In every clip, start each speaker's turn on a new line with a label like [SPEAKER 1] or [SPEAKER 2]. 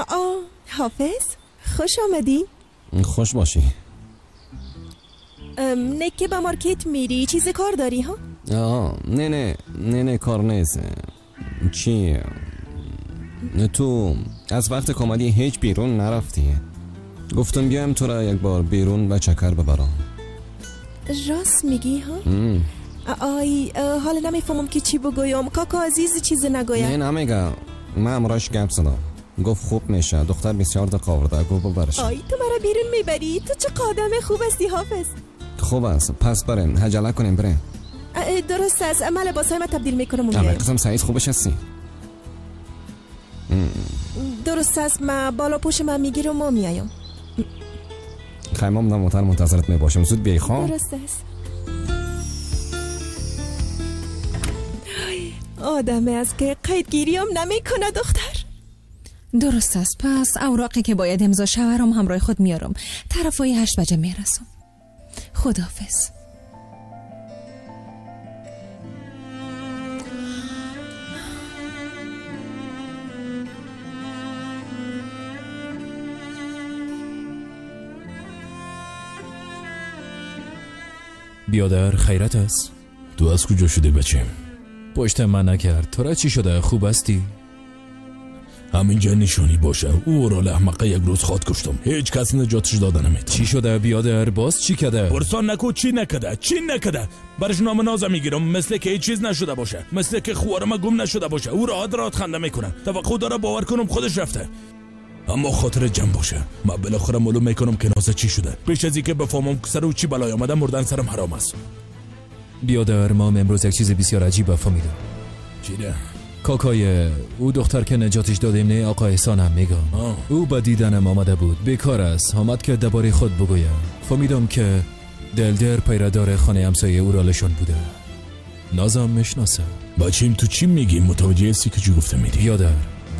[SPEAKER 1] آه حافظ خوش آمدی.
[SPEAKER 2] خوش باشی.
[SPEAKER 1] نه که به مارکت میری، چیز کار داری ها؟
[SPEAKER 2] آه نه نه نه نه کار نیست. چی؟ تو از وقت که آمدی هیچ بیرون نرفتی. گفتم بیایم تو را یک بار بیرون و چکر ببرم.
[SPEAKER 1] راست میگی ها؟ آی حالا نمیفهمم که چی بگویم. کاکا عزیز چیز نگویم.
[SPEAKER 2] نه نمیگم، من امراش گپ زدم، گفت خوب میشه، دختر بسیار دق آورده، گفت ببرش.
[SPEAKER 1] آی تو مرا بیرون میبری؟ تو چه قادم خوب هستی حافظ.
[SPEAKER 2] خوب است، پس بریم، عجله کنیم بریم.
[SPEAKER 1] درست است، من لباسهای من تبدیل میکنم و میایم.
[SPEAKER 2] قسم سعید خوبش هستی.
[SPEAKER 1] درست است، من بالا پوش من میگیرم و میایم.
[SPEAKER 2] خیمام در موتر منتظرت میباشم، زود بیای خواه.
[SPEAKER 1] درست است. آدم است که قیدگیری هم نمیکنه دختر.
[SPEAKER 3] درست است، پس اوراقی که باید امضا شوه همراه خود میارم. طرفای 8 بجه میرسم. خداحافظ.
[SPEAKER 4] بیادر خیرت است؟
[SPEAKER 5] تو از کجا شده بچه؟
[SPEAKER 4] پشت من نکرد. تو را چی شده؟ خوب هستی؟
[SPEAKER 5] همینجا نشانی باشه. او را احمقه یک روز خواد کشتم، هیچ کس نجاتش داده نمیتونه.
[SPEAKER 4] چی شده بیادر؟ باز چی کده؟
[SPEAKER 5] پرسان نکو چی نکده، چی نکده. برش نام نازه میگیرم، مثل که هیچ چیز نشده باشه، مثل که خوارم گم نشده باشه. او راحت راحت خنده میکنه، توقع داره باور کنم خودش رفته. اما خاطر جمع باشه، من بالاخره معلوم میکنم که نازه چی شده. پیش از اینکه بفهمم سر او چی بلای آمده، مردن سرم حرام است.
[SPEAKER 4] بیادر ما امروز یک چیز بسیار عجیب فهمیدم.
[SPEAKER 5] چی ده؟
[SPEAKER 4] کاکای او دختر که نجاتش دادیم، نه آقا احسان هم میگم، او به دیدنم آمده بود، بیکار است، آمد که درباره خود بگویم. فهمیدم که دلدر پیرادار خانه همسایه او را لشان بوده. نازم میشناسه.
[SPEAKER 5] بچیم تو چی میگی؟ متوجه هستی که چی گفته میدی؟
[SPEAKER 4] بیادر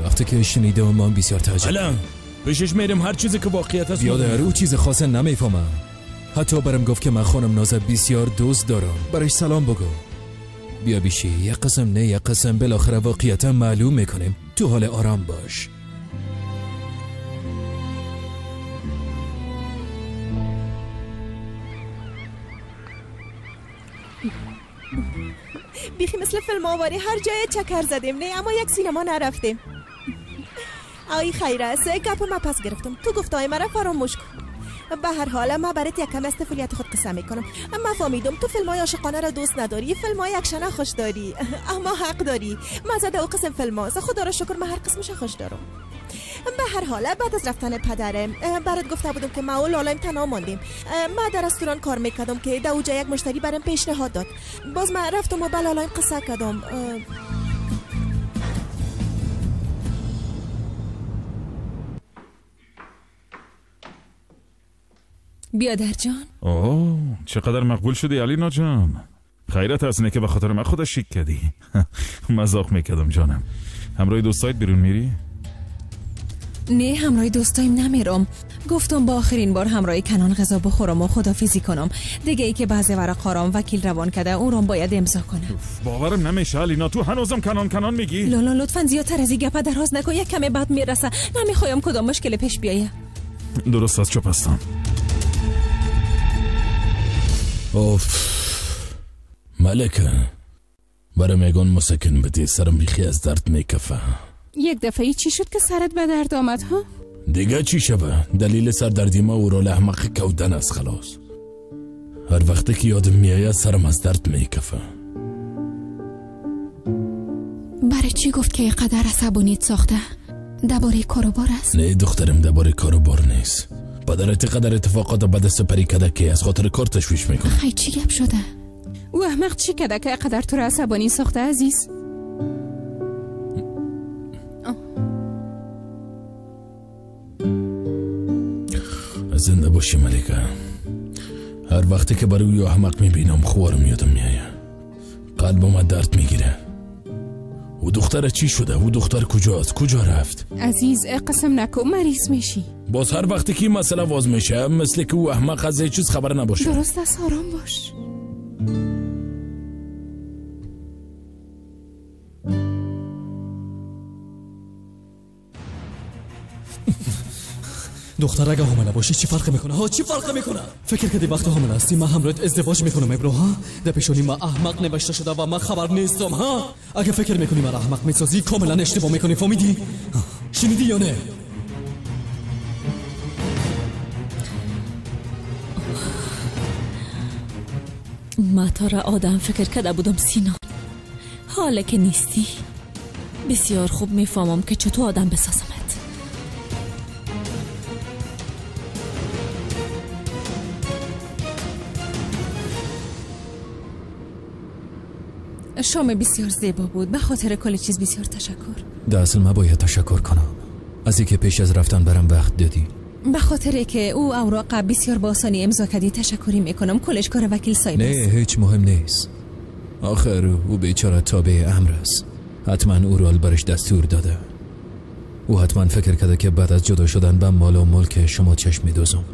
[SPEAKER 4] وقتی که شنیدم من بسیار تعجب.
[SPEAKER 5] الان پیشش میریم هر چیزی که واقعیت است.
[SPEAKER 4] بیادر او چیز خاصه نمیفهمم. حتی برم گفت که من خانم نازه بسیار دوست دارم، برایش سلام بگو. بیا بیشی یک قسم نه یک قسم، بالاخره واقعیتا معلوم میکنیم. تو حال آرام باش.
[SPEAKER 1] بیخی مثل فیلم آواری هر جای چکر زدیم، نه اما یک سینما نرفتیم. آی خیر است، گپ ما پس گرفتم. تو گفتای مرا فراموش کن. به هر حال ما برات یکم از طفولیت خود قصه میکنم. اما فهمیدم تو فیلم های عاشقانه را دوست نداری، فیلم های اکشن خوش داری. اما حق داری، من زده او قسم فیلم هاست. خدا را شکر من هر قسمش خوش دارم. به هر حال بعد از رفتن پدرم برات گفته بودم که ما و لالایم تنها ماندیم. من در رستوران کار میکردم که در اوجا یک مشتری برام پیشنهاد داد. باز من رفتم و به لالایم قصه کردم.
[SPEAKER 3] بیادر جان،
[SPEAKER 6] اوه چقدر مقبول شدی علینا جان. خیرت از اینه که به خاطر من خودش شیک کردی. مذاق میکردم جانم. همراه دوستایت بیرون میری؟
[SPEAKER 3] نه همراه دوستایم نمیرم. گفتم با آخرین بار همراه کنان غذا بخورم و خدافیزی کنم. دیگه ای که بعضی ورقارام وکیل روان کرده اون رو باید امضا کنم.
[SPEAKER 6] باورم نمیشه علینا، تو هنوزم کنان کنان میگی؟
[SPEAKER 3] لالا لطفا زیادتر از این گپ دراز نکن، یک کمی بعد میرسه. نمیخوایم کدام مشکل پیش بیایه.
[SPEAKER 6] درست از چپ هستم.
[SPEAKER 5] اوف ملکه، برام یگان مسکن بدی، سرم بیخی از درد میکفه.
[SPEAKER 7] یک دفعه چی شد که سرت به درد آمد ها؟
[SPEAKER 5] دیگه چی شبه؟ دلیل سردردی ما او را احمق کودن است خلاص. هر وقتی که یادم میآید سرم از درد میکفه.
[SPEAKER 7] برای چی گفت که قدر عصبانیت ساخته؟ درباره کاروبار است؟
[SPEAKER 5] نه دخترم، درباره کاروبار نیست. پدرت قدر اتفاقات بد سپری کده که از خاطر کار تشویش میکنه.
[SPEAKER 7] خیلی چی گپ شده؟ او احمق چی کده که قدر تو را عصبانی ساخته عزیز؟
[SPEAKER 5] زنده باشی ملکه. هر وقتی که برای او احمق میبینم خوارم یادم میآید، قلبم درد میگیره. او دختر چی شده؟ او دختر کجاست؟ کجا رفت؟
[SPEAKER 7] عزیز قسم نکن مریض میشی.
[SPEAKER 5] باز هر وقتی که این مسئله واز میشه مثل که او احمق از هیچ چیز خبر نباشه.
[SPEAKER 7] درست است، آرام باش.
[SPEAKER 8] دختر اگه حامله باشی چی فرق میکنه؟ ها چی فرق میکنه؟ فکر کردی وقتی حامله هستی من همراهت ازدواج میکنم ابرو؟ ها در پیشونی ما احمق نوشته شده و من خبر نیستم. ها اگه فکر میکنی من احمق میسازی کاملا اشتباه میکنی. فهمیدی؟ شنیدی یا نه؟
[SPEAKER 9] ما تو را آدم فکر کرده بودم سینا، حالا که نیستی بسیار خوب میفهمم که چطور آدم بسازمت.
[SPEAKER 3] شام بسیار زیبا بود، به خاطر کل چیز بسیار تشکر.
[SPEAKER 4] در اصل من باید تشکر کنم از اینکه پیش از رفتن برم وقت دادی.
[SPEAKER 3] به خاطر که او اوراق بسیار با آسانی امضا کردی تشکری میکنم. کلش کار وکیل صاحب
[SPEAKER 4] است. نه هیچ مهم نیست، آخر او بیچاره تابع امر است. حتما او را برش دستور داده. او حتما فکر کرده که بعد از جدا شدن به مال و ملک شما چشم میدوزم.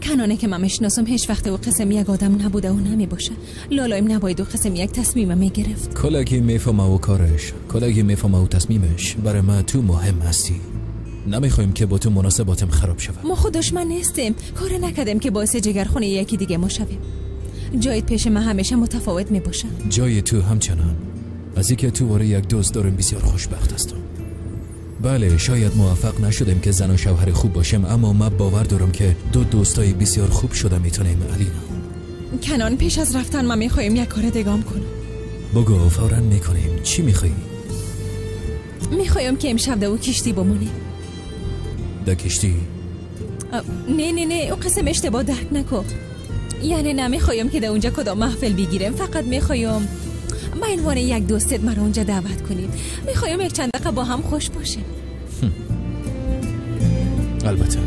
[SPEAKER 3] کنانه که من میشناسم هیچ وقت او قسم یک آدم نبوده و نمیباشه. لالایم نباید او قسم یک تصمیم میگرفت.
[SPEAKER 4] کلگی میفهمه و کارش، کلگی میفهمه و تصمیمش. برای من تو مهم هستی. نمیخوایم که با تو مناسباتم خراب شود.
[SPEAKER 3] ما خود دشمن نیستیم. کار نکردیم که باعث جگرخونه یکی دیگه ما شویم. جایت پیش من همیشه متفاوت میباشه.
[SPEAKER 4] جای تو همچنان. از اینکه تو واره یک دوست دارم بسیار خوشبخت هستم. بله شاید موفق نشدیم که زن و شوهر خوب باشیم، اما من باور دارم که دو دوستای بسیار خوب شده میتونیم. علینا
[SPEAKER 3] کنان پیش از رفتن من میخوایم یک کار دگام کنم.
[SPEAKER 4] بگو فورا میکنیم. چی میخوایی؟
[SPEAKER 3] میخوایم که امشب در او کشتی بمونیم.
[SPEAKER 4] در کشتی؟
[SPEAKER 3] نه نه نه او قسم اشتباه درک نکن. یعنی نمیخوایم که در اونجا کدام محفل بگیریم، فقط میخوایم به عنوان یک دوستت مرا اونجا دعوت کنیم. میخوایم یک چند دقیقه با هم خوش باشیم.
[SPEAKER 4] البته.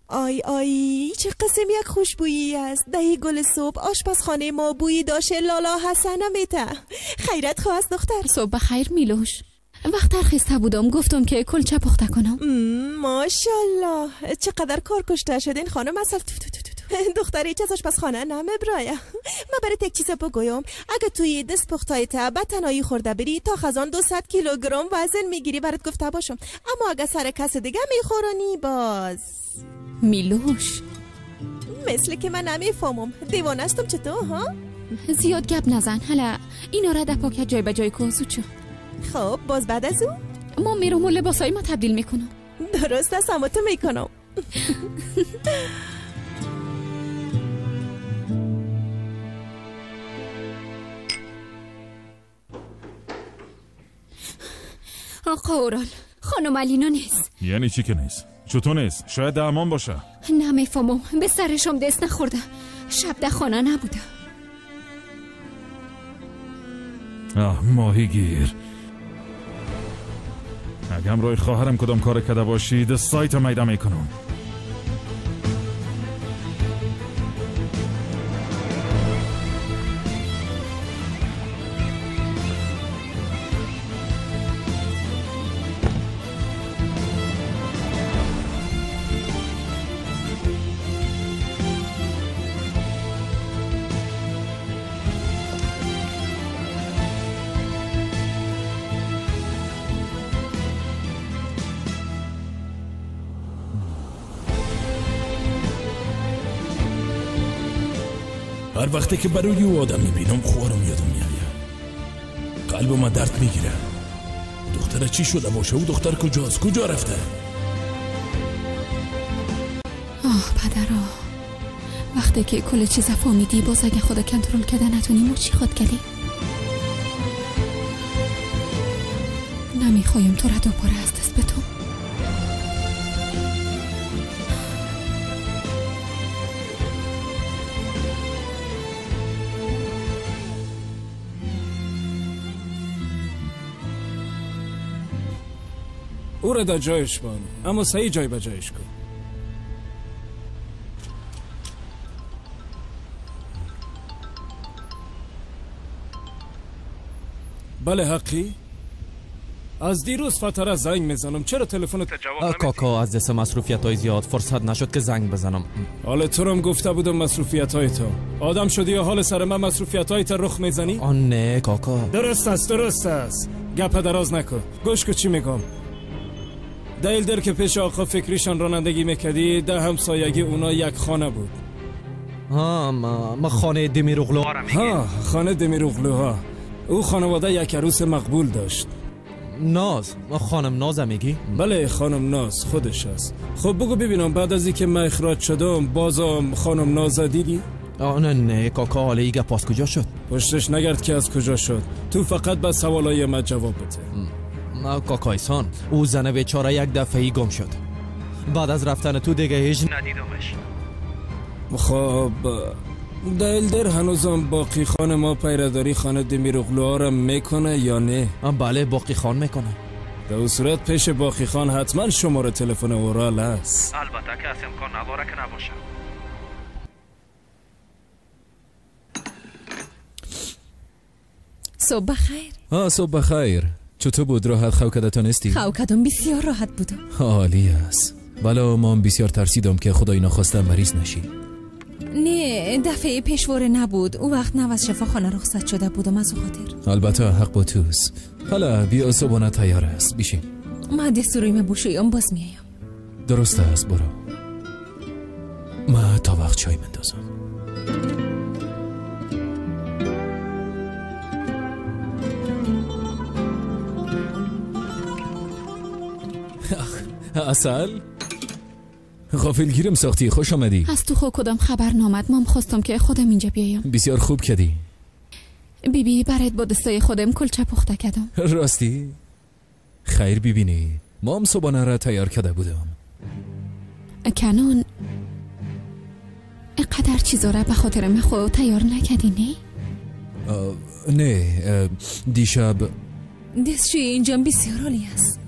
[SPEAKER 1] آی آی چه قسم یک خوشبویی است. دهی گل صبح آشپزخانه ما بویی داشته لالا حسن میته. خیرت خواست دختر.
[SPEAKER 7] صبح بخیر میلوش. وقت خسته بودم گفتم که کلچه پخته کنم.
[SPEAKER 1] ماشاءالله چقدر کار کشته شد این خانم. اصلا تو تو تو تو. دختری چه از آشپزخانه نمیبرایه. من برای یک چیز بگویم، اگه توی دست پختای تا به تنهایی خورده بری تا خزان 200 کیلوگرم وزن میگیری، برات گفته باشم. اما اگه سر کس دیگه میخورانی باز.
[SPEAKER 7] میلوش
[SPEAKER 1] مثل که من نمیفهمم دیوانه هستم چطور ها؟
[SPEAKER 7] زیاد گپ نزن. حالا اینا را در پاکت جای به جای کن. زود.
[SPEAKER 1] خب باز بعد از او
[SPEAKER 7] ما میرم و لباسای ما تبدیل میکنم.
[SPEAKER 1] درست است، اما تو میکنم.
[SPEAKER 7] آقا اورال خانم علینا نیست.
[SPEAKER 6] یعنی چی که نیست؟ چطور نیست؟ شاید درمان باشه.
[SPEAKER 7] نمیفهمم، به سرشم دست نخورده. شب در خانه نبوده.
[SPEAKER 6] آه ماهیگیر، اگه همراه خواهرم کدام کار کده باشی دستایت میده میکنم.
[SPEAKER 5] هر وقتی که برای او آدم میبینم خوارم یادم میآید. قلب ما درد میگیره. دختر چی شده باشه؟ او دختر کجاست؟ کجا رفته؟
[SPEAKER 7] آه پدرا، وقتی که کل چیز فهمیدی باز اگه خدا کنترل کرده نتونی ما چی خود کردی؟ نمیخوایم تو را دوباره از دست بتم.
[SPEAKER 10] او را در جایش بان، اما صحیح جای به جایش کن. بله حقی؟ از دیروز فتره زنگ میزنم، چرا تلفنت جواب نمیدی؟
[SPEAKER 8] کاکا از دست مصروفیت های زیاد فرصت نشد که زنگ بزنم.
[SPEAKER 10] حال تو رو گفته بودم مصروفیت های تو. آدم شدی یا حال سر من مصروفیت های تو رخ میزنی؟
[SPEAKER 8] آن نه کاکا.
[SPEAKER 10] درست است، درست است. گپ دراز نکن، گوش کو چی میگم. دل که پیش آقا فکریشان رانندگی میکردی، ده همسایگی اونا یک خانه بود.
[SPEAKER 8] ها ما خانه دمیروغلو.
[SPEAKER 10] ها خانه دمیروغلوها. او خانواده یک عروس مقبول داشت.
[SPEAKER 8] ناز، ما خانم ناز میگی؟
[SPEAKER 10] بله خانم ناز خودش است. خب بگو ببینم بعد از اینکه من اخراج شدم بازم خانم ناز دیدی؟
[SPEAKER 8] نه نه کاکا، حالا ایگه پاس کجا شد؟
[SPEAKER 10] پشتش نگرد که از کجا شد. تو فقط به سوالای من جواب بده.
[SPEAKER 8] ما کاکایسان، او زن بیچاره یک دفعه گم شد. بعد از رفتن تو دیگه هیچ ندیدمش.
[SPEAKER 10] خب دل هنوزم باقی خان ما پیرداری خانه دمیروغلوها را میکنه یا نه؟
[SPEAKER 8] بله باقی خان میکنه.
[SPEAKER 10] در اون صورت پیش باقی خان حتما شماره تلفن اورال است.
[SPEAKER 8] البته که از امکان نداره که نباشه.
[SPEAKER 3] صبح بخیر.
[SPEAKER 4] ها صبح بخیر. چطور بود؟ راحت خو کده تونستی؟
[SPEAKER 3] خو کدم بسیار راحت بودم.
[SPEAKER 4] عالی است. ولی من بسیار ترسیدم که خدای نخواسته مریض نشی.
[SPEAKER 3] نه دفعه پیشواره نبود، او وقت نو از شفاخانه رخصت شده بودم از او خاطر.
[SPEAKER 4] البته حق با توست. حالا بیا صبحانه تیار است، بیشین.
[SPEAKER 3] من دستورویم بوشویم باز میایم.
[SPEAKER 4] درست است، برو. ما تا وقت چای مندازم. عسل غافلگیرم ساختی، خوش آمدی.
[SPEAKER 7] از تو خو کدام خبر نامد، مام خواستم که خودم اینجا بیایم.
[SPEAKER 4] بسیار خوب کردی
[SPEAKER 7] بیبی. بی برات با دستای خودم کلچه پخته کردم.
[SPEAKER 4] راستی؟ خیر ببینی، مام صبحانه را تیار کرده بودم.
[SPEAKER 7] کنون اینقدر چیزا را به خاطر من خود تیار نکردی نه؟
[SPEAKER 4] نه دیشب
[SPEAKER 3] دستشوی اینجا بسیار عالی است.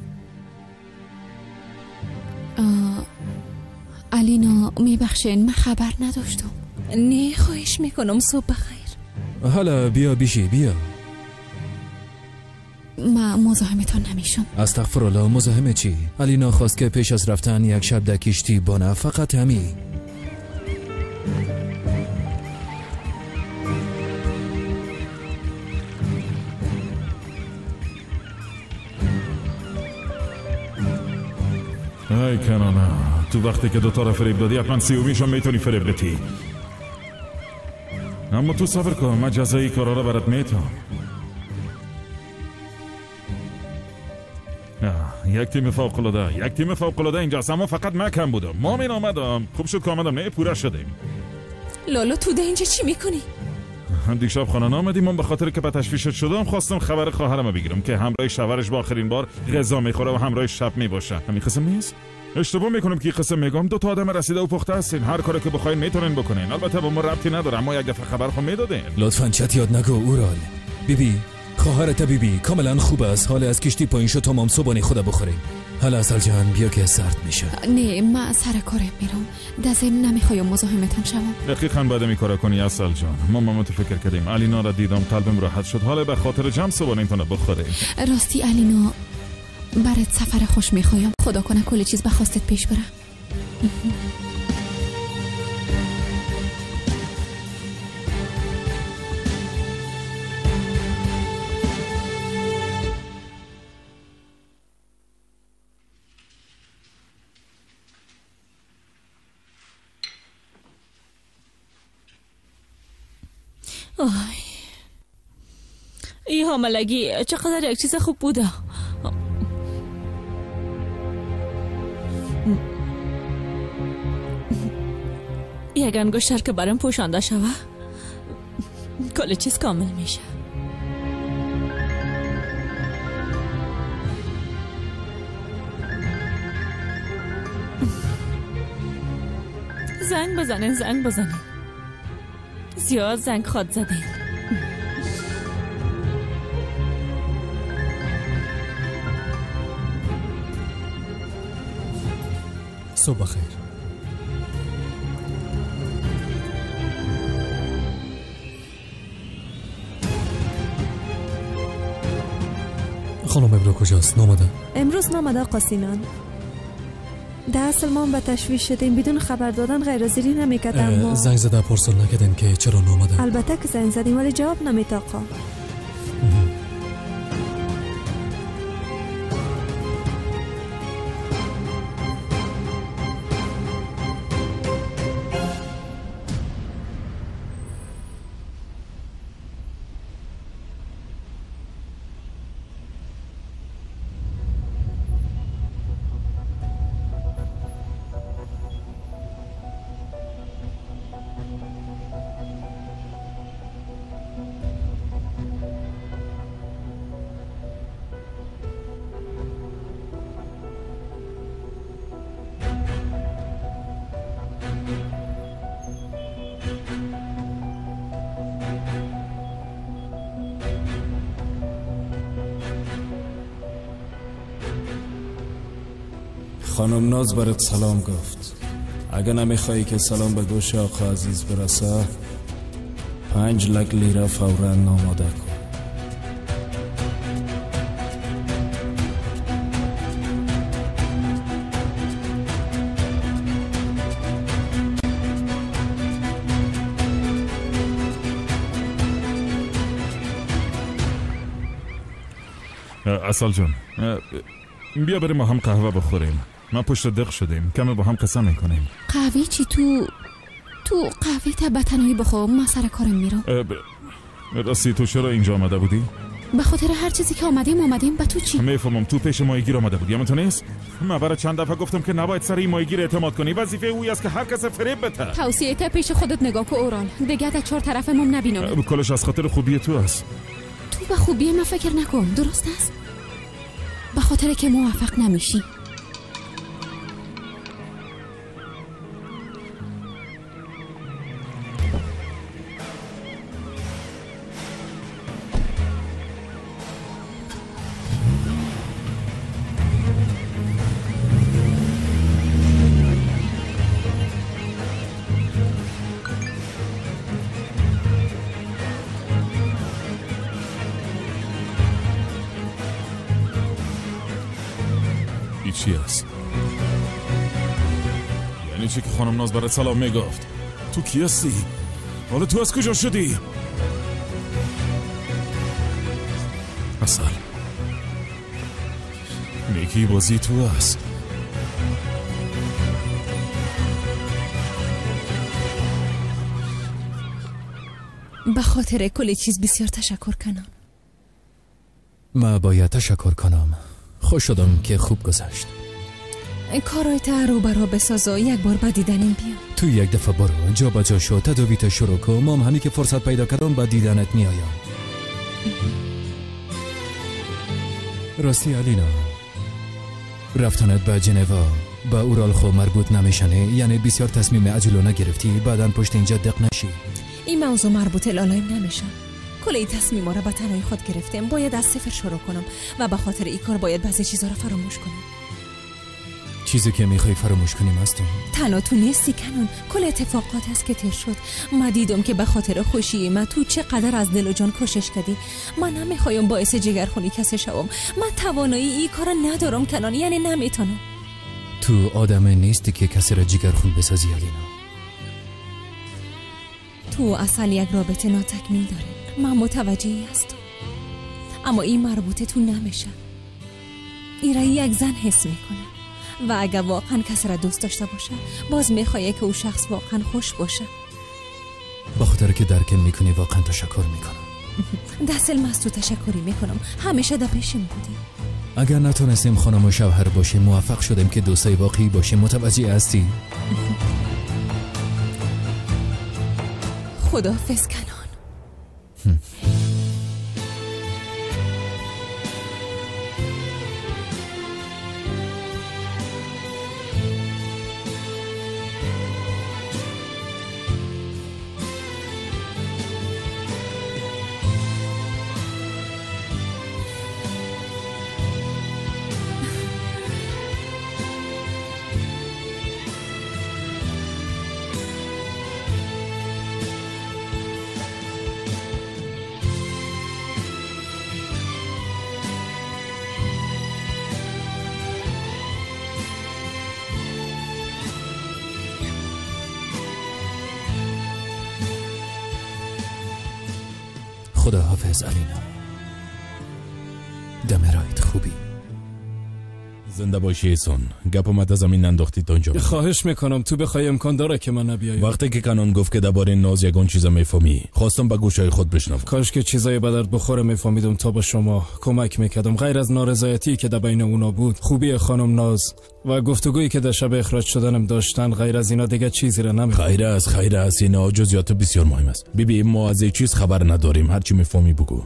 [SPEAKER 7] علینا میبخشین من خبر نداشتم.
[SPEAKER 3] نه خواهش میکنم، صبح بخیر.
[SPEAKER 4] حالا بیا بیشی بیا.
[SPEAKER 7] ما مزاحمتان نمیشم.
[SPEAKER 4] استغفرالله، مزاحم چی؟ علینا خواست که پیش از رفتن یک شب در کشتی بانه، فقط همی.
[SPEAKER 6] ای کنانا، تو وقتی که دوتا را فریب دادی حتما سیومیشم میتونی فریب بدی. اما تو صبر کن، من جزایی کارا را برات میتم. یک تیم فوق العاده، یک تیم فوق العاده اینجاست، اما فقط من کم بودم. ما من آمدم، خوب شد که آمدم، نه پوره شدیم.
[SPEAKER 3] لالو تو ده اینجا چی میکنی؟
[SPEAKER 6] دیشب خانه نامدیم، من به خاطر که به تشویشت شدم خواستم خبر خواهرم بگیرم که همراه شوهرش با آخرین بار غذا میخوره و همراه شب میباشه. همین قسم نیست؟ اشتباه میکنم که قسم میگم. دو تا آدم رسیده و پخته هستین، هر کاری که بخواین میتونین بکنین. البته با ما ربطی نداره، اما یک دفعه خبر خو میدادین.
[SPEAKER 4] لطفاً چت یاد نگو اورال. بیبی خواهرت بیبی کاملا خوب است. حال از کشتی پایین شو تا مام صبحانه خدا بخوریم. حالا عسل جان بیا که سرد میشه.
[SPEAKER 7] نه من سر کارم میرم، دزم نمیخوایم مزاحمتان شوم.
[SPEAKER 6] دقیقاً بعد می کارا کنی عسل جان. ما ماما تو فکر کردیم، علینا را دیدم قلبم راحت شد. حالا به خاطر جمع صبحانه اینتونه بخوریم.
[SPEAKER 7] راستی علینا برات سفر خوش میخوایم. خدا کنه کل چیز به خواستت پیش بره.
[SPEAKER 9] آی ای حاملگی چقدر یک چیز خوب بوده. یک انگشتر که برام پوشانده شوه کل چیز کامل میشه. زنگ بزنین، زنگ بزنین، زیاد زنگ خواد زدین.
[SPEAKER 8] صبح بخیر. خانم ابرو کجاست؟ نامده؟
[SPEAKER 11] امروز نامده آقا سینان. در اصل ما به تشویش شدیم، بدون خبر دادن غیر حاضری نمیکرد. اما
[SPEAKER 8] زنگ زده پرسان نکردین که چرا نامده؟
[SPEAKER 11] البته که زنگ زدیم ولی جواب نمیده آقا.
[SPEAKER 10] خانم ناز برات سلام گفت. اگه نمیخوایی که سلام به گوش آقا عزیز برسه، 5 لک لیره فوراً آماده کن.
[SPEAKER 6] اصل جان بیا بریم ما هم قهوه بخوریم. ما پشت دق شدیم، کمی با هم قصه میکنیم.
[SPEAKER 7] قهوه چی؟ تو قهوه تا به تنهایی بخور، من سر کارم میرم.
[SPEAKER 6] راستی تو چرا اینجا آمده بودی؟
[SPEAKER 7] به خاطر هر چیزی که آمدیم. به تو چی؟
[SPEAKER 6] میفهمم تو پیش ماهیگیر آمده بودی، اما تو نیست. من برای چند دفعه گفتم که نباید سر این ماهیگیر اعتماد کنی. وظیفه اوی است که هر کس فریب بده.
[SPEAKER 7] توصیه تا پیش خودت نگاه کو اورال، دیگه در 4 طرف مم نبینم.
[SPEAKER 6] کلش از خاطر خوبی تو است.
[SPEAKER 7] تو به خوبی من فکر نکن، درست است؟ به خاطر که موفق نمیشی.
[SPEAKER 6] چی است؟ یعنی چی که خانم ناز برات سلام میگفت؟ تو کی هستی؟ حالا تو از کجا شدی؟ اصل نیکی بازی تو است.
[SPEAKER 3] به خاطر کل چیز بسیار تشکر کنم.
[SPEAKER 4] ما باید تشکر کنم. خوش شدم که خوب گذشت.
[SPEAKER 3] کارای تا رو برا بساز و یک بار به دیدنم بیا.
[SPEAKER 4] تو یک دفعه برو جا به جا شو، تداویت شروع کن. مام همی که فرصت پیدا کردم به دیدنت میایم. راستی علینا، رفتنت به جنوا به اورال خو مربوط نمیشنه، یعنی بسیار تصمیم عجولانه گرفتی، بعدا پشت اینجا دق نشی.
[SPEAKER 3] این موضوع مربوط لالایم نمیشه. کل این تصمیم را به تنهایی خود گرفتم. باید از صفر شروع کنم و به خاطر این کار باید بعضی چیزا را فراموش کنم.
[SPEAKER 4] چیزی که میخوای فراموش کنیم هستم
[SPEAKER 3] تنها تو نیستی کنون. کل اتفاقات است که تیر شد. ما دیدم که به خاطر خوشی ما تو چقدر از دل و جان کوشش کردی. من نمیخوایم باعث جگرخونی کسی شوم. من توانایی این کارا ندارم کنان، یعنی نمیتونم.
[SPEAKER 4] تو آدم نیستی که کسی را جگرخون بسازی علینا.
[SPEAKER 3] تو اصل یک رابطه ناتکمیل داره. من متوجهی هستم، اما این مربوطه تو نمیشه. ایره یک زن حس میکنه و اگر واقعا کسی را دوست داشته باشه باز میخوایه که او شخص واقعا خوش باشه.
[SPEAKER 4] با خاطر که درک میکنی واقعا تشکر میکنم.
[SPEAKER 3] دست از تو تشکری میکنم، همیشه در پیشم بودی.
[SPEAKER 4] اگر نتونستیم خانم و شوهر باشیم موفق شدیم که دوستای واقعی باشیم. متوجه هستی؟
[SPEAKER 3] خداحافظ کنان.
[SPEAKER 4] خدا حافظ علینا. دم رایت خوبی.
[SPEAKER 5] زنده باشی احسان. گپ اومد از زمین انداختی تا اینجا.
[SPEAKER 10] خواهش میکنم تو بخوای امکان داره که من نبیایم.
[SPEAKER 5] وقتی که کنان گفت که درباره ناز یگان چیزا میفهمی، خواستم به گوشای خود بشنوم.
[SPEAKER 10] کاش که چیزای به درد بخوره میفهمیدم تا با شما کمک میکردم. غیر از نارضایتی که در بین اونا بود، خوبی خانم ناز و گفتگویی که در شب اخراج شدنم داشتن، غیر از اینا دیگه چیزی را نمیفهمم.
[SPEAKER 5] خیر است، اینا جزئیات بسیار مهم است. بیبی ما از این چیز خبر نداریم، هر چی میفهمی بگو.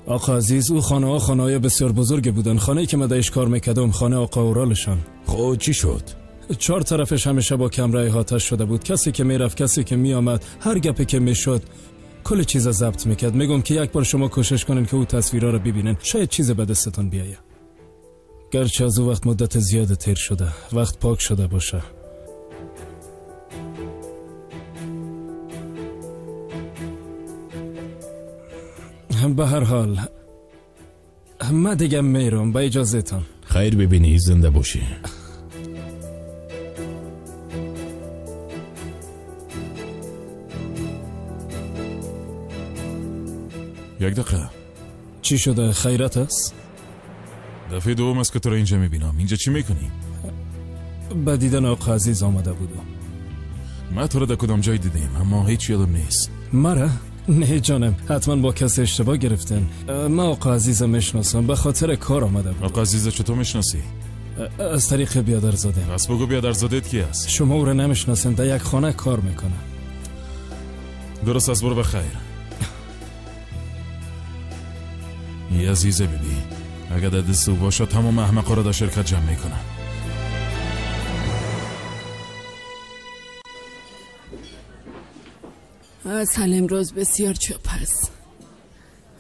[SPEAKER 10] آقا عزیز، او خانه ها خانه بسیار بزرگ بودن. خانه‌ای که من درش کار میکردم خانه آقا اورالشان.
[SPEAKER 5] خب چی شد؟
[SPEAKER 10] 4 طرفش همیشه با کمره آتش شده بود. کسی که میرفت، کسی که میآمد، هر گپی که میشد کل چیز ضبط میکرد. میگم که یک بار شما کوشش کنین که او تصویرا رو ببینن، شاید چیز به دستتون بیاید. گرچه از او وقت مدت زیاد تیر شده، وقت پاک شده باشه. به هر حال من دیگه میرم، به اجازه تان.
[SPEAKER 5] خیر ببینی، زنده باشی.
[SPEAKER 6] یک دقیقه.
[SPEAKER 10] چی شده؟ خیرت است؟
[SPEAKER 6] دفعه دوم است که تو رو اینجا میبینم. اینجا چی میکنی؟
[SPEAKER 10] به دیدن آقا عزیز آمده بودم.
[SPEAKER 6] من تو رو در کدام جای دیدیم اما هیچ یادم نیست.
[SPEAKER 10] مرا؟ نه جانم، حتما با کسی اشتباه گرفتن. من آقا عزیزم میشناسم، به خاطر کار آمده بود.
[SPEAKER 6] آقا عزیز چطور میشناسی؟
[SPEAKER 10] از طریق بیادرزاده.
[SPEAKER 6] پس بگو بیادرزادت کی است؟
[SPEAKER 10] شما او را نمیشناسین، در یک خانه کار میکنه.
[SPEAKER 6] درست از برو بخیر. ای عزیزه بیبی، اگه در دست او باشه تمام احمقا را در شرکت جمع میکنه.
[SPEAKER 12] اصل امروز بسیار چوب است.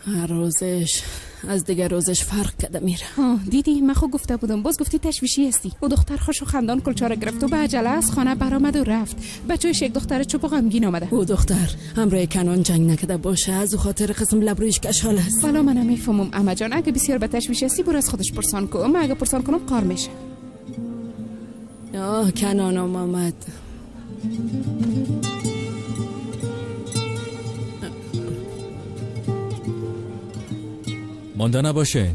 [SPEAKER 12] هر روزش از دیگر روزش فرق کده میره.
[SPEAKER 7] دیدی من خود گفته بودم، باز گفتی تشویشی هستی. او دختر خوش و خندان کلچاره گرفت و به عجله از خانه برآمد و رفت. بچه‌ش یک دختر چوب و غمگین آمده.
[SPEAKER 12] او دختر همراه کنان جنگ نکده باشه، از او خاطر قسم لبرویش کشال است.
[SPEAKER 7] والا من نمیفهمم عمه جان، اگه بسیار به تشویش هستی برو از خودش پرسان کن. من اگه پرسان کنم قار میشه.
[SPEAKER 12] آه کنان آمد.
[SPEAKER 4] مانده نباشه.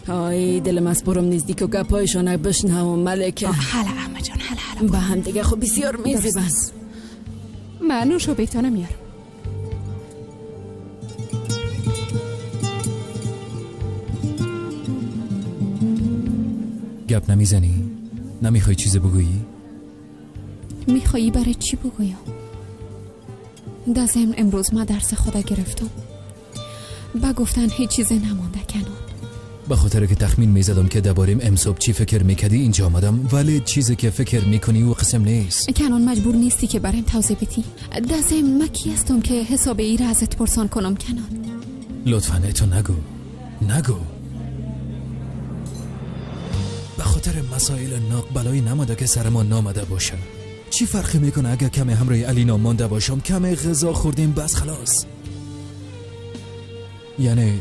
[SPEAKER 12] آی دلم از برم نزدیک و گپایشان بشنوم ملکه.
[SPEAKER 7] حالا عمه جان، حالا
[SPEAKER 12] با هم دیگه خب بسیار میزیبن.
[SPEAKER 7] من نوشو بیتانه میارم.
[SPEAKER 4] گپ نمیزنی؟ نمیخوای چیز بگویی؟
[SPEAKER 7] میخوایی برای چی بگویم؟ در ضمن امروز من درس خدا گرفتم. با گفتن هیچ چیز نمانده کنان.
[SPEAKER 4] به خاطر که تخمین میزدم که درباریم امصبح چی فکر میکردی اینجا آمدم، ولی چیزی که فکر میکنی او قسم نیست.
[SPEAKER 7] کنان مجبور نیستی که برایم توضیح بدی. در ضمن من کی هستم که حساب ای را ازت پرسان کنم کنان؟
[SPEAKER 4] لطفا تو نگو، نگو. به خاطر مسائل ناق بلایی نماده که سر ما نامده باشه. چی فرقی میکنه اگه کمی همراه علینا مانده باشم؟ کمی غذا خوردیم بس خلاص. یعنی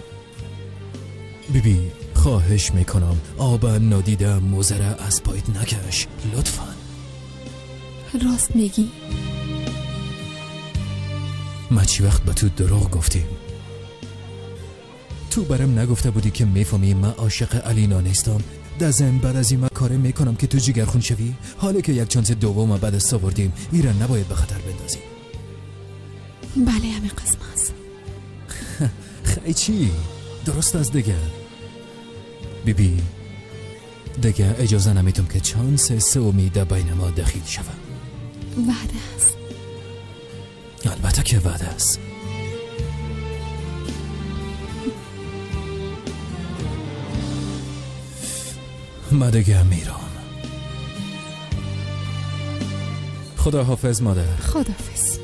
[SPEAKER 4] بیبی خواهش میکنم آب نادیده موزره از پایت نکش لطفا.
[SPEAKER 7] راست میگی؟
[SPEAKER 4] ما چی وقت به تو دروغ گفتیم؟ تو برم نگفته بودی که میفهمی من عاشق علینا نیستم؟ در ضمن بعد از این من کاره میکنم که تو جگرخون شوی. حالا که یک چانس دوم بعد از آوردیم ایران نباید به خطر بندازیم.
[SPEAKER 7] بله همین قسم است.
[SPEAKER 4] خیلی چی؟ درست از دیگه بیبی دیگه اجازه نمیتم که چانس سومی در بین ما دخیل شود.
[SPEAKER 7] وعده است.
[SPEAKER 4] البته که وعده است. من دیگه میرم. خدا حافظ مادر.
[SPEAKER 7] خداحافظ.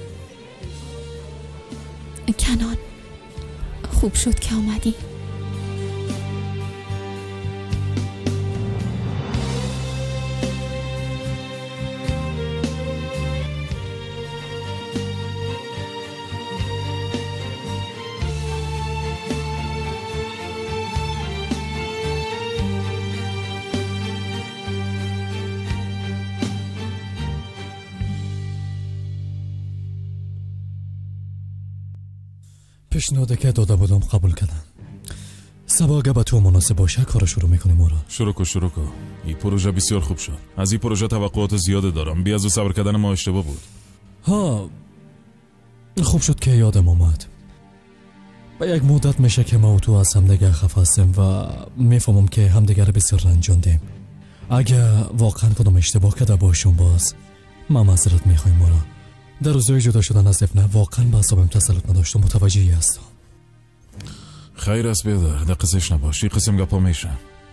[SPEAKER 7] کنان خوب شد که آمدی.
[SPEAKER 8] پیشنهادی که داده بودم قبول کردن. صبح اگه به تو مناسب باشه کار شروع میکنیم. اورال
[SPEAKER 6] شروع کو. این پروژه بسیار خوب شد. از این پروژه توقعات زیاده دارم. بی از صبر کردن ما اشتباه بود.
[SPEAKER 8] ها خوب شد که یادم آمد. به یک مدت میشه که ما و تو از همدیگه خفه هستیم و میفهمم که همدیگه رو بسیار رنجاندیم. اگه واقعا کدام اشتباه کرده باشم باز ما معذرت میخوایم. اورال در روزهای جدا شدن از دفنه واقعا به اعصابم تسلط نداشتم. متوجهی هستم.
[SPEAKER 6] خیر است بیادر، در قصهش نباش. این قسم گپا میشه.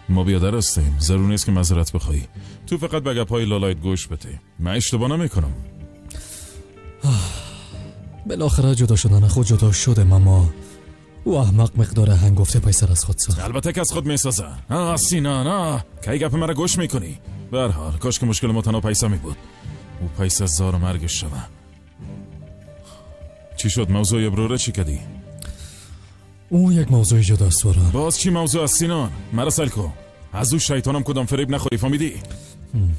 [SPEAKER 6] ما بیادر هستیم، ضرور نیست که معذرت بخوای. تو فقط به گپای لالایت گوش بده. من اشتباه نمیکنم.
[SPEAKER 8] بالاخره جدا شدن خود جدا شده، اما او احمق مقدار هنگفته پیسر از خود ساخت.
[SPEAKER 6] البته که از خود میسازه. سینا نه کی گپ مرا گوش میکنی؟ به هر حال کاش که مشکل ما تنها پیسه میبود. او پیسه زار و مرگش شوه. چی شد موضوع ابروره چی کدی؟
[SPEAKER 8] او یک موضوع جداست.
[SPEAKER 6] باز چی موضوع است سینان؟ مرا سل کو. از او شیطانم کدام فریب نخوری فهمیدی؟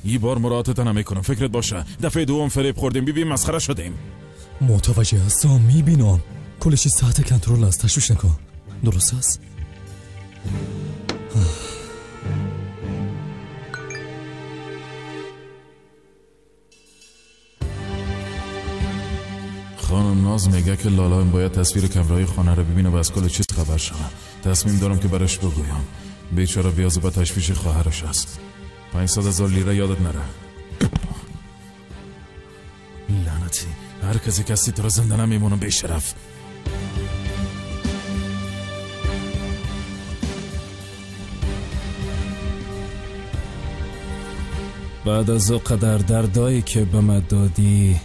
[SPEAKER 6] یه بار مراعاتت نمیکنم، فکرت باشه. دفعه دوم فریب خوردیم، بی بی مسخره شدیم.
[SPEAKER 8] متوجه هستم، میبینم کل چیز تحت کنترل است، تشویش نکن. درست است؟
[SPEAKER 6] خانم ناز میگه که لالایم باید تصویر کمرهای خانه رو ببینه و از کل چیز خبر شود. تصمیم دارم که براش بگویم. بیچاره بیازو به تشویش خواهرش است. 500,000 لیره یادت نره. لعنتی، هر کسی کسی تو را زنده نمیمونم بیشرف.
[SPEAKER 10] بعد از او قدر دردایی که به من دادی،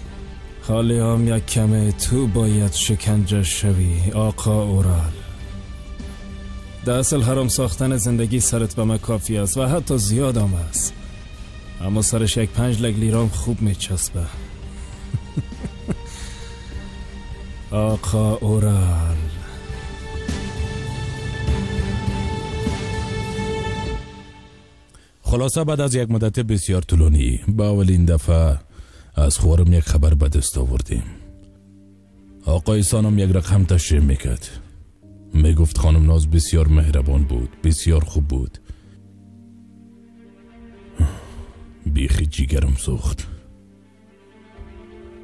[SPEAKER 10] حالی هم یک کمه تو باید شکنجه شوی آقا اورال. در اصل حرام ساختن زندگی سرت به من کافی است و حتی زیاد هم است، اما سرش یک 5 لک لیرام خوب میچسبه. آقا اورال.
[SPEAKER 5] خلاصه بعد از یک مدت بسیار طولانی با اولین دفعه از خورم یک خبر به دست آوردیم. آقای سانم یک رقم تشریح میکرد. میگفت خانم ناز بسیار مهربان بود، بسیار خوب بود. بیخی جیگرم سوخت.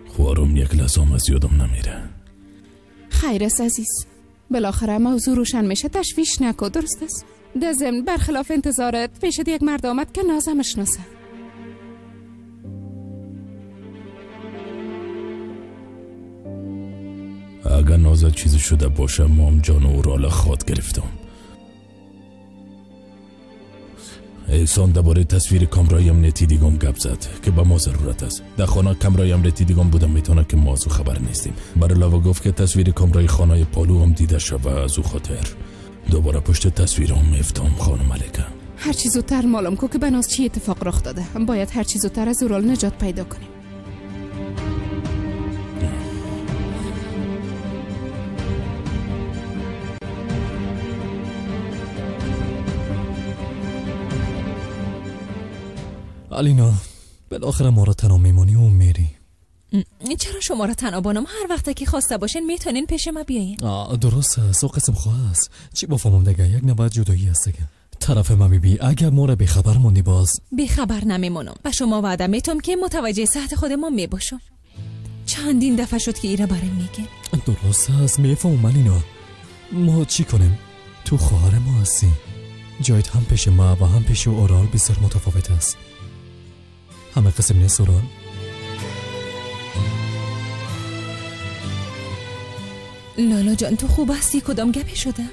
[SPEAKER 5] خوارم یک لحظه از یادم نمیره.
[SPEAKER 12] خیر است عزیز، بالاخره موضوع روشن میشه، تشویش نکن. درست است؟ در ضمن برخلاف انتظارت پیشت یک مرد آمد که نازم شناسه.
[SPEAKER 5] اگر نازد چیزی شده باشه ما هم جان اورال خواد گرفتم. احسان درباره تصویر کامرای امنیتی دیگم گپ زد که به ما ضرورت است. در خانه کامرای امنیتی دیگم بودم میتونه که ما از او خبر نیستیم. برای علاوه گفت که تصویر کامرای خانه پالو هم دیده شد و از او خاطر دوباره پشت تصویر هم میفتم. خانم ملکه
[SPEAKER 12] هر چیز زودتر معلوم کو که بناس چی اتفاق رخ داده. باید هر چیز زودتر از اورال نجات پیدا کنیم.
[SPEAKER 8] علینا بالاخره ما را تنها میمانی و میری.
[SPEAKER 3] چرا شما را تنها بانم؟ هر وقت که خواسته باشین میتونین پیش ما بیاین.
[SPEAKER 8] درست است، او قسم خواه است. چی بفهمم دیگه، یک نوبت جدایی است دیگه. طرف ما بیبی اگر ما را بیخبر موندی باز
[SPEAKER 3] بیخبر نمیمونم. به شما وعده میتم که متوجه صحت خود ما میباشم. چندین دفعه شد که ایره برام میگه.
[SPEAKER 8] درست است، میفهمم علینا. ما چی کنیم؟ تو خواهر ما هستی، جایت هم پیش ما و هم پیش اورال بسیار متفاوت است. همه قسم نیست اورال.
[SPEAKER 3] لالا جان تو خوب هستی؟ کدام گپی شده؟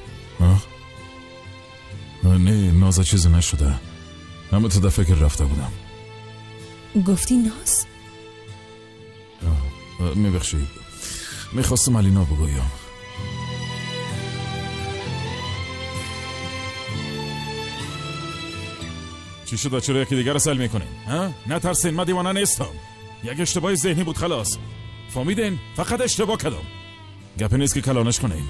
[SPEAKER 6] نه نازا چیزی نشده، اما تو در فکر رفته بودم.
[SPEAKER 3] گفتی ناز؟
[SPEAKER 6] میبخشی، میخواستم علینا بگویم. چی شد؟ چرا یکی دیگر رو سل میکنیم؟ نترسین، من دیوانه نیستم. یک اشتباه ذهنی بود خلاص. فهمیدین؟ فقط اشتباه کردم. گپی نیست که کلانش کنیم.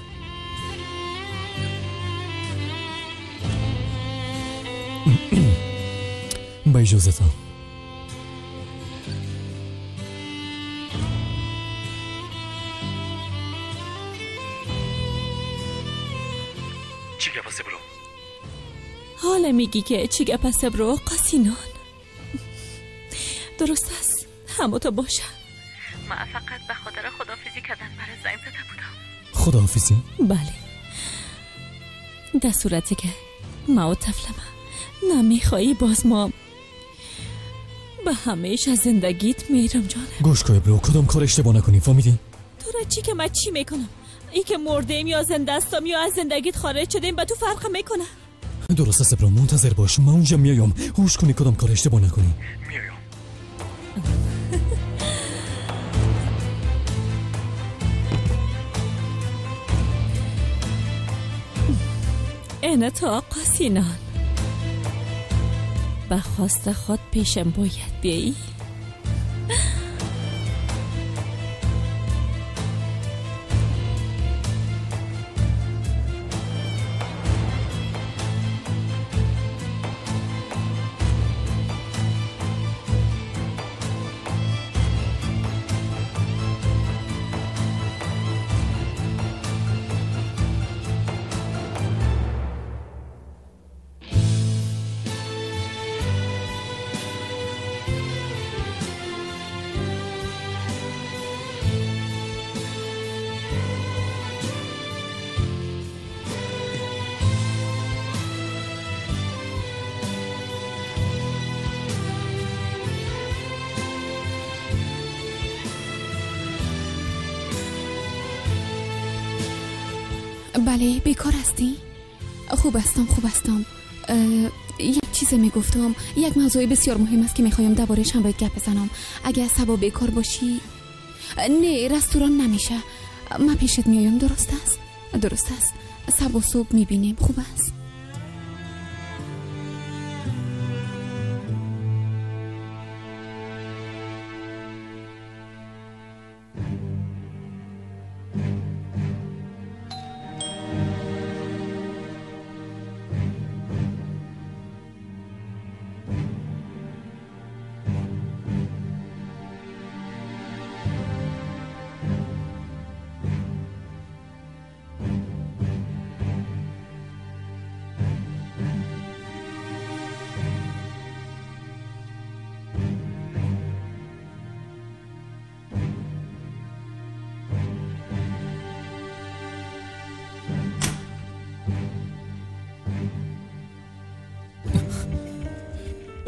[SPEAKER 8] با اجازتان. چی گپ است برو؟
[SPEAKER 9] حالا میگی که چی گپ است برو آقا سینان؟ درست است، همو تو باشه. من فقط به خاطر خداحافظی کردن برای زنگ زده بودم.
[SPEAKER 8] خداحافظی؟
[SPEAKER 9] بله، در صورتی که ما و طفل ما نمیخوایی باز ما به همیشه از زندگیت میرم جانم.
[SPEAKER 8] گوش کن برو، کدام کار اشتباه نکنی، فهمیدی؟
[SPEAKER 9] تو را چی که من چی میکنم؟ ای که مردیم یا زنده هستم یا از زندگیت خارج شدیم به تو فرق میکنه.
[SPEAKER 8] درست است برو، منتظر باش، من اونجا میایم. هوش کنی کدام کار اشتباه نکنی. میایم.
[SPEAKER 9] اینه تو آقا سینان، به خواست خود پیشم باید بیایی.
[SPEAKER 7] بله، بیکار هستی؟ خوب هستم، خوب هستم. یک چیز میگفتم، یک موضوع بسیار مهم است که میخوایم درباره‌اش هم باید گپ بزنم. اگه صبا بیکار باشی، نه رستوران نمیشه، من پیشت میایم. درست است؟ درست است. صبا صبح میبینیم. خوب است؟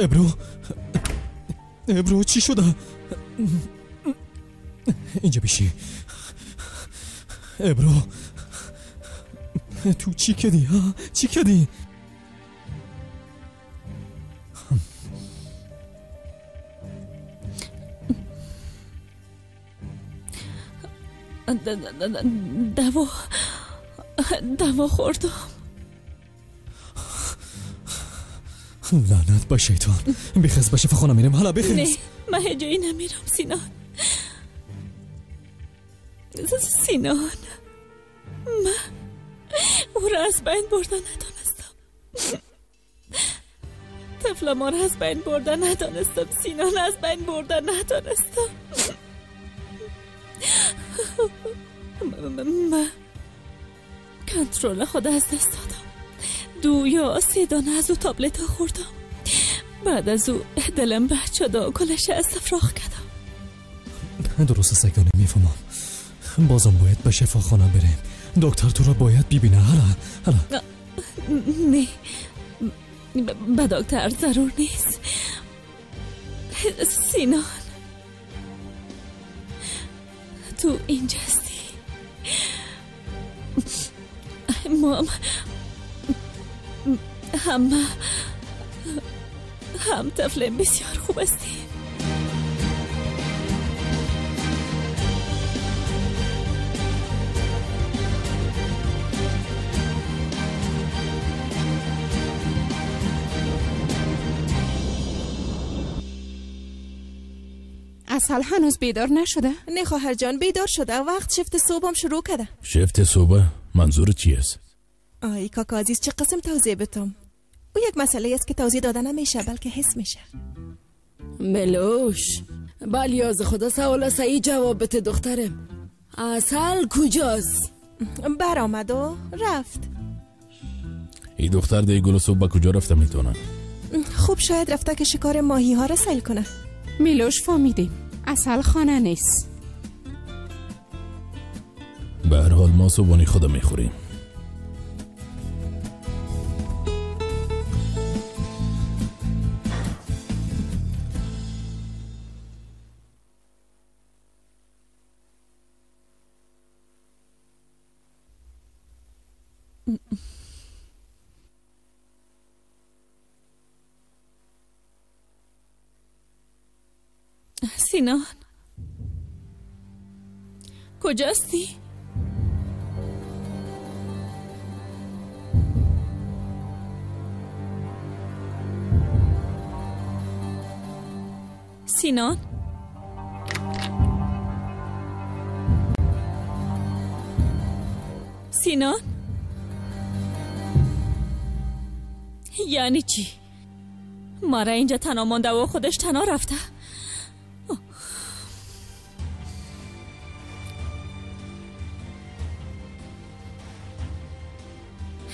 [SPEAKER 8] ابرو، ابرو چی شده؟ اینجا بیشی. ابرو تو چی کردی؟ ها؟ چی کردی؟
[SPEAKER 9] دوا خوردم.
[SPEAKER 8] لعنت به شیطان، بخیز به شفاخانه میریم. حالا بخیز.
[SPEAKER 9] نه، من هیچ جایی نمیرم سینان. سینان، من او را از بین بردن ندانستم. طفل ما را از بین بردن ندانستم. سینان از بین بردن ندانستم. من کنترل خود از دست دادم. 2 یا 3 دانه از او تابلت ها خوردم. بعد از او دلم بد شد و کلش استفراغ کردم.
[SPEAKER 8] درست است اگه نمیفهمم. بازم باید به شفاخانه بریم. دکتر تو را باید ببینه. حالا حالا.
[SPEAKER 9] نه، به دکتر ضرور نیست. سینان تو اینجا هستی. ما هم طفل بسیار خوب هستیم.
[SPEAKER 12] اصل هنوز بیدار نشده؟
[SPEAKER 1] نه خواهر جان، بیدار شده. وقت شفت صبحم شروع کرده.
[SPEAKER 5] شفت صبح؟ منظور چی است؟
[SPEAKER 1] آی کاکا عزیز، چه قسم توضیح بتم؟ او یک مسئله است که توضیح داده نمیشه بلکه حس میشه.
[SPEAKER 13] ملوش بلیاز خدا سوال صحیح جواب بده دخترم. اصل کجاست؟
[SPEAKER 1] برآمد و رفت.
[SPEAKER 5] این دختر دی گل صبح به کجا رفته میتونه؟
[SPEAKER 1] خوب شاید رفته که شکار ماهی ها را سیل کنه.
[SPEAKER 12] میلوش فهمیدیم اصل خانه نیست.
[SPEAKER 5] به هر حال ما صبحانه خود میخوریم.
[SPEAKER 9] سینان کجاستی؟ سینان سینان یعنی چی؟ مارا اینجا تنها مانده و خودش تنها رفته.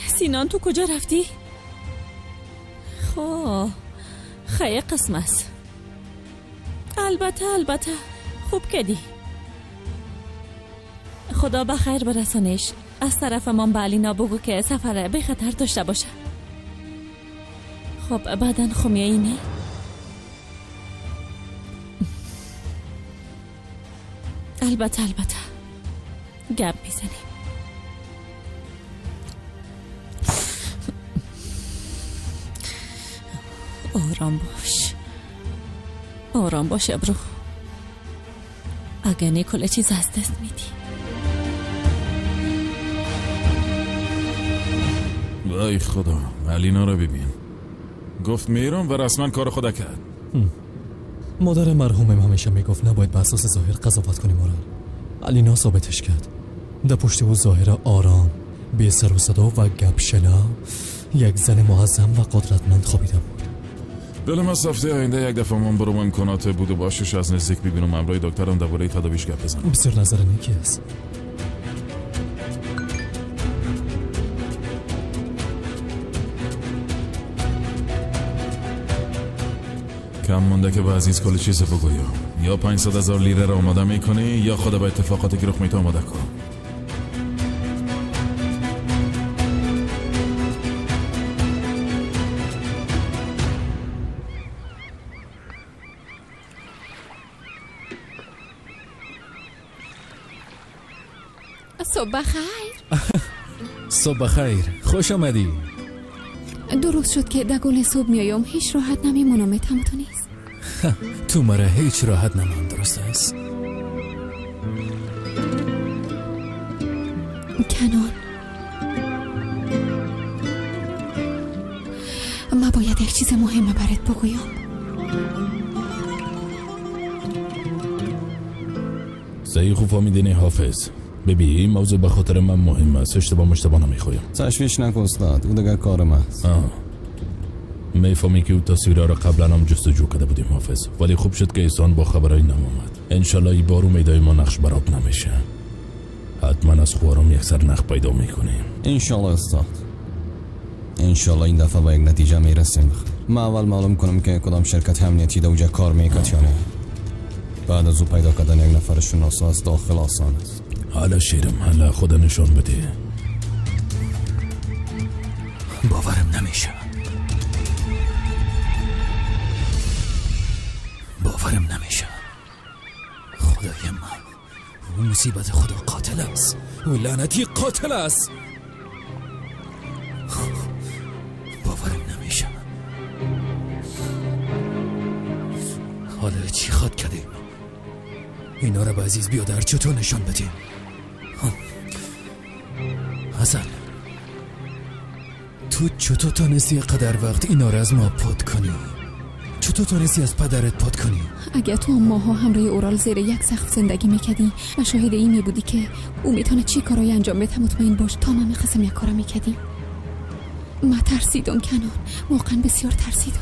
[SPEAKER 9] سینان تو کجا رفتی؟ خب خیلی قسم است. البته البته خوب کدی. خدا به خیر برسانش. از طرف من به علینا بگو که سفر به خطر داشته باشه. خب بعدا خمیایی نه؟ البته البته گپ میزنیم. آرام باش، آرام باش ابرو، اگه نه کل چیز از دست میدی.
[SPEAKER 6] وای خدا، علینا رو ببین. گفت میرم و رسما کار خدا کرد.
[SPEAKER 8] مادر مرحومم همیشه میگفت نباید به اساس ظاهر قضاوت کنیم. آرام علینا ثابتش کرد. در پشت او ظاهر آرام، بی سر و صدا و گپ شنو، یک زن معظم و قدرتمند خوابیده بود.
[SPEAKER 6] دلم از هفته آینده یک دفعه من برم امکانات بود و باشش از نزدیک ببینم، همراه دکترم درباره تداویش گپ بزنم.
[SPEAKER 8] بسیار نظر نیکی است.
[SPEAKER 6] کم مونده که به عزیز کل چیز بگویم. یا 500,000 لیره را آماده میکنی یا خدا به اتفاقاتی که رخ میده آماده کن.
[SPEAKER 7] صبح بخیر.
[SPEAKER 4] صبح بخیر، خوش آمدی.
[SPEAKER 7] درست شد که در گل صبح میایم، هیچ راحت نمیمونم. تو نیست
[SPEAKER 4] تو مرا هیچ راحت نمان، درست است؟
[SPEAKER 7] کنان، ما باید یک چیز مهم برات بگویم.
[SPEAKER 5] صحیح خوب فهمیدی حافظ. ببین این موضوع به خاطر من مهم است، اشتباه مشتبه نمیخوایم.
[SPEAKER 2] تشویش نکن استاد، او دیگه کار من است.
[SPEAKER 5] میفهمی که او تصویرها را قبلا هم جستجو کرده بودیم حافظ، ولی خوب شد که احسان با خبرای نمومد. انشالله این بار امیدای ما نقش براب نمیشه. حتما از خوارم یک سر نخ پیدا میکنیم
[SPEAKER 2] انشالله استاد. انشالله این دفعه با یک نتیجه میرسیم. ما اول معلوم کنم که کدام شرکت امنیتی در اونجا کار میکرد یا نه. بعد از او پیدا کردن یک نفر شناسا از داخل آسان است.
[SPEAKER 5] حالا شیرم، حالا خدا نشان بده.
[SPEAKER 4] باورم نمیشه، باورم نمیشه. خدای من، او مصیبت خدا قاتل است، او لعنتی قاتل است. باورم نمیشه. حالا چی خواد کردیم؟ اینا رو به عزیز بیادر چطور نشان بدیم؟ حسن، تو چطور تانستی قدر وقت اینا رو از ما پاد کنی؟ چطور تانستی از پدرت پاد کنی؟
[SPEAKER 7] اگه تو ماها همراه اورال زیر یک سقف زندگی میکردی و شاهد این میبودی که او میتونه چی کارایی انجام بده، مطمئن باش تا من میخواستم یک کارا میکردیم. من ترسیدم کنان، واقعا بسیار ترسیدم.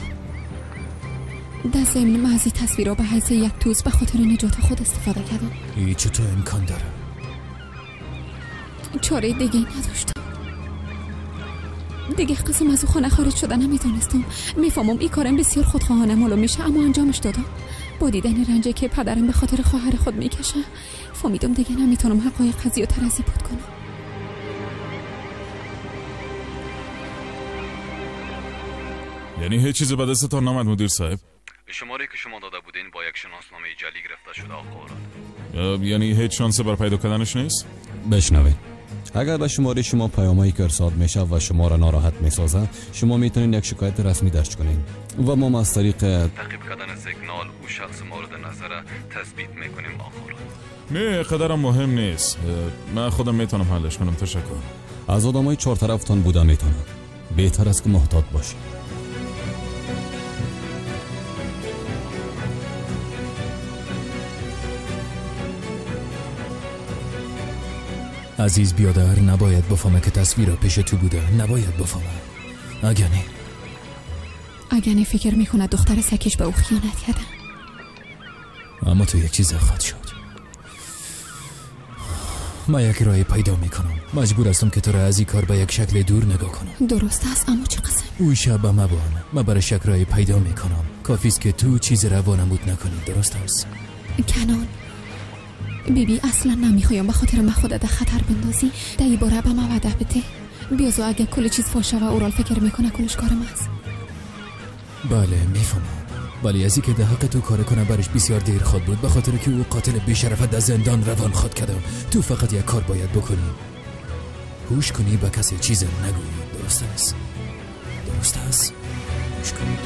[SPEAKER 7] در ضمن من از این تصویرها به حیث یک توز به خاطر نجات خود استفاده کردم.
[SPEAKER 4] ای چطور امکان داره؟
[SPEAKER 7] چاره دیگه نداشتم. دیگه قسم از او خانه خارج شده نمیتونستم. میفهمم این کارم بسیار خودخواهانه معلوم میشه، اما انجامش دادم. با دیدن رنجی که پدرم به خاطر خواهر خود میکشه فهمیدم دیگه نمیتونم حقایق زیادتر از این بود کنم.
[SPEAKER 6] یعنی هیچ چیز به دستتان نامد مدیر صاحب؟
[SPEAKER 14] شماره که شما داده بودین با یک شناسنامه جعلی گرفته شده آقا.
[SPEAKER 6] یعنی هیچ شانس بر پیدا کردنش نیست؟
[SPEAKER 2] بشنوید، اگر به شماره شما پیامایی که ارسال میشه و شما را ناراحت میسازه، شما میتونید یک شکایت رسمی درج کنید و ما از طریق
[SPEAKER 14] تعقیب کردن سیگنال او شخص مورد نظر تثبیت میکنیم آقا.
[SPEAKER 6] نه قدرم مهم نیست، من خودم میتونم حلش کنم. تشکر.
[SPEAKER 2] از آدمای چهار طرفتان بوده میتونم. بهتر است که محتاط باشید.
[SPEAKER 4] عزیز بیادر نباید بفهمه که تصویر پیش تو بوده، نباید بفهمه. اگه
[SPEAKER 7] نه فکر میکنه دختر سکش به او خیانت کرده.
[SPEAKER 4] اما تو یک چیز خواهد شد. من یک راه پیدا میکنم. مجبور هستم که تو را از این کار به یک شکل دور نگاه کنم.
[SPEAKER 7] درست است، اما چه قسم؟
[SPEAKER 4] او شب مبان، من برای یک راه پیدا میکنم. کافی است که تو چیز را وانمود نکنی. درست است؟
[SPEAKER 7] کنان بیبی اصلا نمیخوایم به خاطر من خودت در خطر بندازی. در این باره به من وعده بده. بیازو اگه کل چیز فاشه و اورال فکر میکنه کلش کار من است.
[SPEAKER 4] بله میفهمم، ولی از اینکه در حق تو کار کنه برش بسیار دیر خود بود، به خاطر که او قاتل بی‌شرفت در زندان روان خود کردم. تو فقط یک کار باید بکنی، هوش کنی به کسی چیز نگویی. درست است؟ درست است؟ هوش کنی.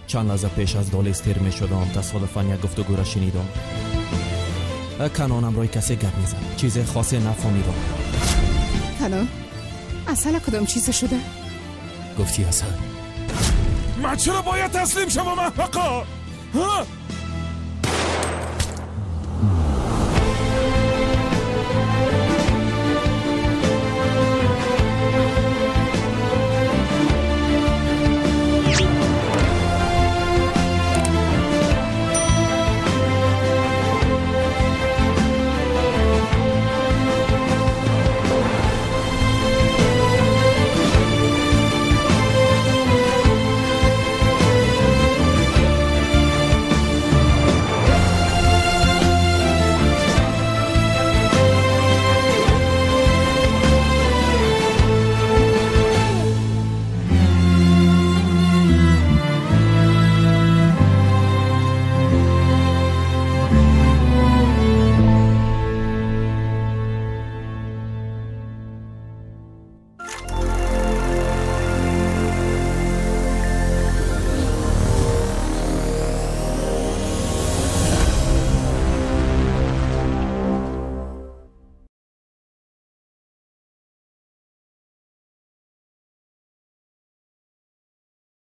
[SPEAKER 15] چند لحظه پیش از دالیز تیر می شدم، تصادفاً یک گفتگو را شنیدم. کنانم روی کسی گپ میزد، چیز خاصی نفهمیدم.
[SPEAKER 12] کنان اصلا کدام چیز شده؟
[SPEAKER 4] گفتی اصلا
[SPEAKER 6] من چرا باید تسلیم شوم احمقا؟ ها؟